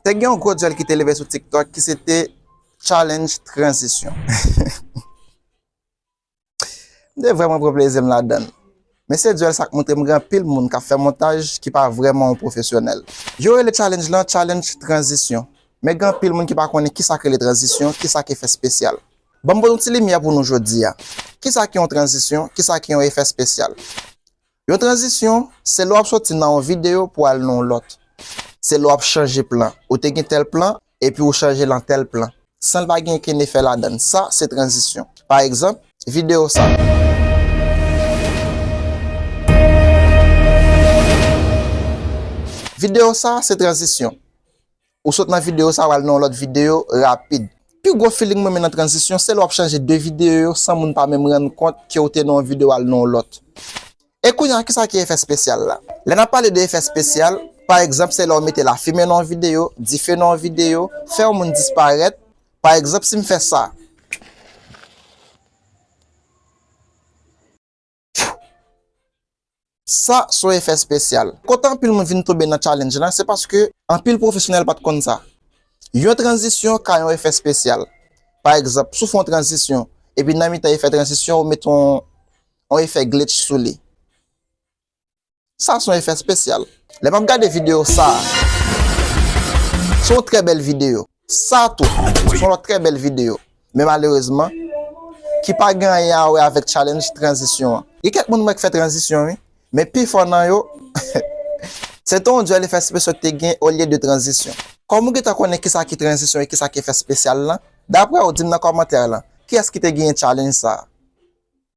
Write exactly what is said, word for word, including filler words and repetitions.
Te gen yon gwo dyèl ki te leve sou TikTok ki se te challenge tranzisyon. M te vrèman pran plezi m ladan l. Men se dyèl sa k montre m gen anpil moun k ap fè montaj ki pa vrèman yon pwofesyonèl. Yo rele challenge lan challenge tranzisyon. Men gen anpil moun ki pa konnen kisa k rele tranzisyon, kisa k efè espesyal. Ban m pote yon ti limyè pou nou jodi a. Kisa ki yon tranzisyon, kisa ki yon efè espesyal? Yon tranzisyon, se lè w ap soti nan yon videyo pou w al nan yon lòt. Se lè w ap chanje plan. Ou te gen tèl plan, epi ou chanje l an tèl plan. San l pa gen okenn efè ladan l. Sa, se tranzisyon. Pa egzanp, videyo sa. Videyo sa, se tranzisyon. Ou sot nan videyo sa, w al nan yon lòt videyo rapid. Pi gwo feeling mwen renmen nan tranzisyon, se lè w ap chanje de videyo yo san moun pa menm rann kont ke w te nan yon videyo al nan yon lòt. E kounye a, kisa ki efè espesyal la? Lè n ap pale de efè espesyal, pa egzanp, se lè w mete lafimen nan yon videyo, dife nan yon videyo, fè yon moun disparèt. Pa egzanp, si m fè sa. Sa se yon efè espesyal. Kote anpil moun vin tonbe nan challenge lan, se paske anpil pwofesyonèl pa t konn sa. Yon tranzisyon ka yon efè espesyal. Pa egzanp, si w fè yon tranzisyon, epi nan mitan efè tranzisyon, ou mete yon, yon efè glitch sou li. Sa se yon efè espesyal. Lè m ap gade videyo sa a, se yon trè bèl videyo. Sa tou, se yon lòt trè bèl videyo. Men malerezman, ki pa gen anyen a wè avèk challenge tranzisyon an. Gen kèk moun m wè k fè tranzisyon, wi. Men pifò nan yo, se te yon dyèl efè espesyal te gen olye de tranzisyon. Kòm ou gentan konnen kisa ki tranzisyon e kisa ki efè espesyal lan, daprè w, di m nan kòmantè lan, kiyès ki te genyen challenge sa a?